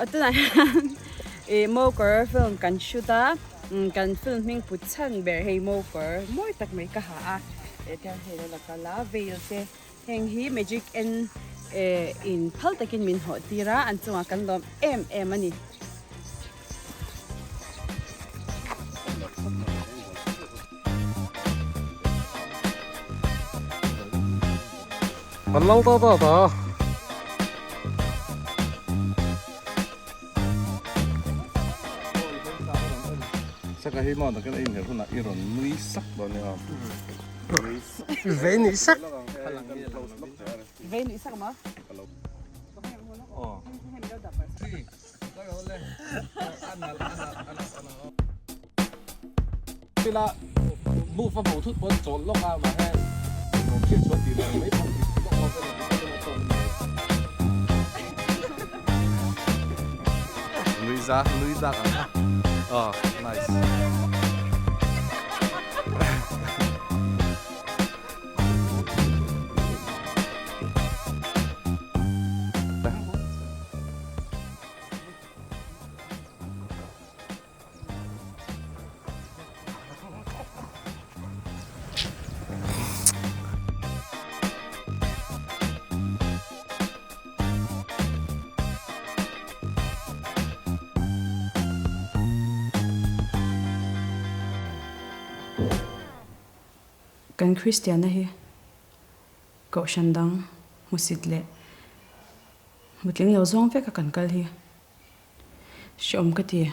Tunah hian ih mo kawr film kan shoot a kan film hming put chhan ber hei mo kawr mawi tak mai ka ha a eh tiang hei lo la kal a veil te heng hi magic en eh in phal takin min hawh tir a an chungah kan lawm em em a ni. An lal ta ta ta. Saka hi maw takin a inher hunah i rawn nui sak dawn nia. Vei nui sak. Vei nui sak maw? Tila move a bo thut pawn chawl lawk a mah he nuam hriat chhuah tih leh mai pawh lawk lawk emaw tih pawh a tawk mai. Nui za nui zak ang kha oh nice. Kan Kristianna hi Kohhran dang hmusit leh hmutling lo zawng veka kan kal hi Hreawm ka ti.